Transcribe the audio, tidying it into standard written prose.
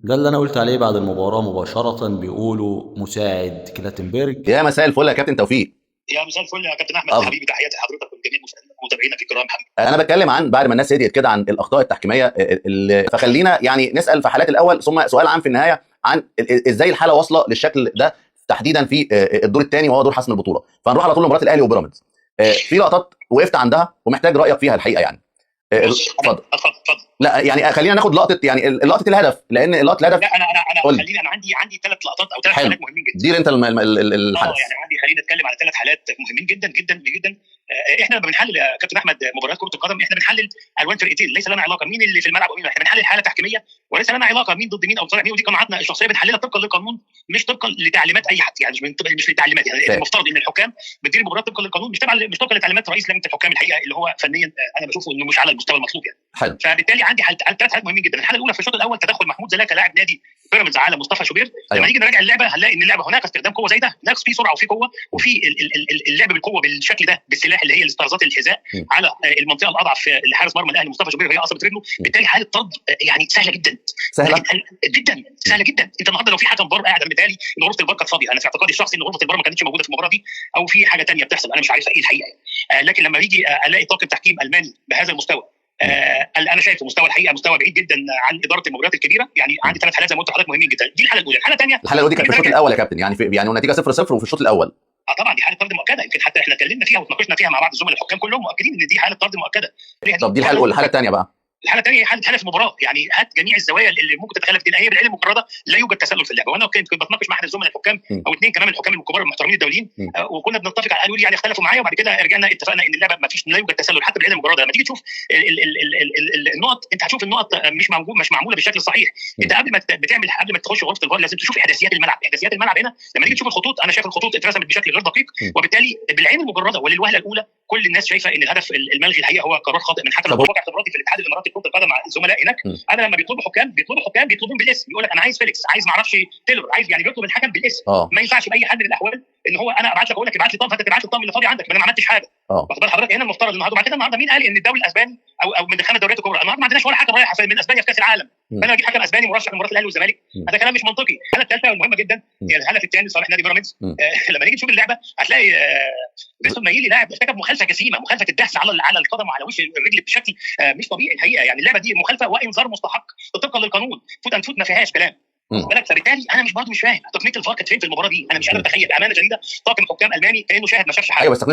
ده اللي انا قلت عليه بعد المباراة مباشرة، بيقولوا مساعد كلاتنبرج. يا مساء الفل يا كابتن توفيق. يا مساء الفل يا كابتن احمد حبيبي، تحياتي لحضرتك ولجميع متابعينك الكرام. حبيبي انا بتكلم عن بعد ما الناس هديت كده عن الاخطاء التحكيميه، فخلينا يعني نسال في حالات الاول ثم سؤال عام في النهاية عن ازاي الحالة واصله للشكل ده تحديدا في الدور الثاني وهو دور حسم البطولة. فهنروح على طول لمباراة الاهلي وبيراميدز. في لقطات وقفت عندها ومحتاج رايك فيها الحقيقة يعني. اتفضل اتفضل. لا يعني خلينا ناخد لقطة، يعني لقطة الهدف، لان لقطة الهدف. لا انا خليني، انا عندي ثلاث لقطات او ثلاث حالات مهمين جدا. دير انت الحدث. يعني عندي، خلينا نتكلم على ثلاث حالات مهمين جدا جدا جدا. احنا لما بنحلل يا كابتن احمد مباريات كره القدم، احنا بنحلل الوان فرقتين، ليس لنا علاقة مين اللي في الملعب ومين، احنا بنحلل حاله تحكيميه وليس لنا علاقة مين ضد مين او صالح مين، ودي قناعاتنا الشخصية بنحللها طبقا للقانون مش طبقا لتعليمات اي حد، يعني مش لتعليمات، يعني المفترض ان الحكام بتدير المباراة طبقا للقانون، مش طبقا لتعليمات رئيس لجنة الحكام الحقيقة اللي هو فنيا انا بشوفه انه مش على المستوى المطلوب يعني. حلو. فبالتالي عندي ثلاث حالات مهمين جدا. الحالة الاولى في الشوط الاول تدخل محمود زلاكا لاعب نادي بيراميدز على مصطفى شوبير. أيوة. لما نيجي نراجع اللعبة هنلاقي ان اللعبة هناك استخدام قوة زايدة، هناك في سرعة وفي قوة وفي اللعب بالقوة بالشكل ده بالسلاح اللي هي الاسترازات الحذاء على المنطقة الاضعف لحارس مرمى الاهلي مصطفى شوبير وهي قصبه رجله. بالتالي حاله طرد يعني سهلة جدا، سهلة جدا، سهلة جدا. انت النهارده لو في حكم فار قاعد، بالتالي ان غرفة الفار كانت فاضية. انا في اعتقادي الشخصي ان غرفة الفار ما كانتش موجودة في المباراة دي، او في حاجة ثانية بتحصل انا مش عارفها ايه الحقيقة يعني. لكن لما يجي الاقي طاقم تحكيم الماني بهذا المستوى، انا شايفه مستوى الحقيقة مستوى بعيد جدا عن ادارة المباريات الكبيرة. يعني عندي ثلاث حالات زي ما قلت لحضرتك مهمين جدا. دي الحالة الاولى. الحالة الثانية، الحالة الاولى دي كانت في الشوط الاول يا كابتن، يعني يعني والنتيجة 0-0 وفي الشوط الاول. طبعا دي حاله طرد مؤكدة، يمكن حتى احنا اتكلمنا فيها وتناقشنا فيها مع بعض الزملاء الحكام كلهم مؤكدين ان دي حاله طرد مؤكدة. طب دي الحالة الاولى. الحالة الثانية بقى، الحالة الثانية حاله في المباراة، يعني هات جميع الزوايا اللي ممكن تتخلف دي، هي بالعين المجردة لا يوجد تسلل في اللعبة. وانا كنت بتناقش مع احد الزملاء الحكام او اثنين كمان الحكام الكبار المحترمين الدوليين، وكنا بنتفق على، قالوا لي يعني اختلفوا معايا، وبعد كده رجعنا اتفقنا ان اللعبة ما فيش، لا يوجد تسلل حتى بالعين المجردة. لما تيجي تشوف النقط، انت هتشوف النقط مش معمولة بالشكل الصحيح. انت قبل ما بتعمل، قبل ما تخش غرفة الفار لازم تشوف احداثيات الملعب. احداثيات الملعب هنا لما تيجي تشوف الخطوط، انا شايف الخطوط اترسمت بشكل غير دقيق، وبالتالي بالعين المجردة وللوهله الاولى كل الناس شايفه ان الهدف الملغي الحقيقة هو قرار خاطئ من حكم. واقع خبراتي في الاتحاد الاماراتي كره القدم مع الزملاء هناك، انا لما بيطلبوا حكام بيطلبون بالاسم، يقول لك انا عايز فيليكس، عايز ما اعرفش تيلور، عايز، يعني بيطلب الحكم بالاسم. ما ينفعش باي حال من الاحوال ان هو انا ابعت لك اقول لك ابعت لي طقم، فانت تبعت لي الطقم اللي فاضي عندك، ما انا ما عملتش حاجة. واخد بال حضرتك؟ هنا المفترض النهارده، بعد كده النهارده مين قال ان الدوري الاسباني او من الخمس دوريات الكبرى النهارده ما عندناش ولا حكم رايح من اسبانيا في كاس العالم، فانا اجيب حكم اسباني مرشح لمباراة الاهلي والزمالك؟ هذا كلام مش منطقي. الحالة الثالثة والمهمه جدا هي الهدف الثاني لصالح نادي بيراميدز. لما نيجي نشوف اللعبة هتلاقي فيستون مايلي لاعب ارتكب مخالفة جسيمة، مخالفة الدهس على القدم وعلى وش الرجل بشكل مش طبيعي الحقيقة. يعني اللعبة دي مخالفة وانذار مستحق طبقا للقانون، foot and foot ما فيهاش كلام. بالك؟ فبالتالي انا مش برضه مش فاهم تقنية الفار كانت فين في المباراة دي. انا مش قادر اتخيل بامانه شديدة طاقم حكام الماني كانه شاهد ما شافش حاجة. ايوه بس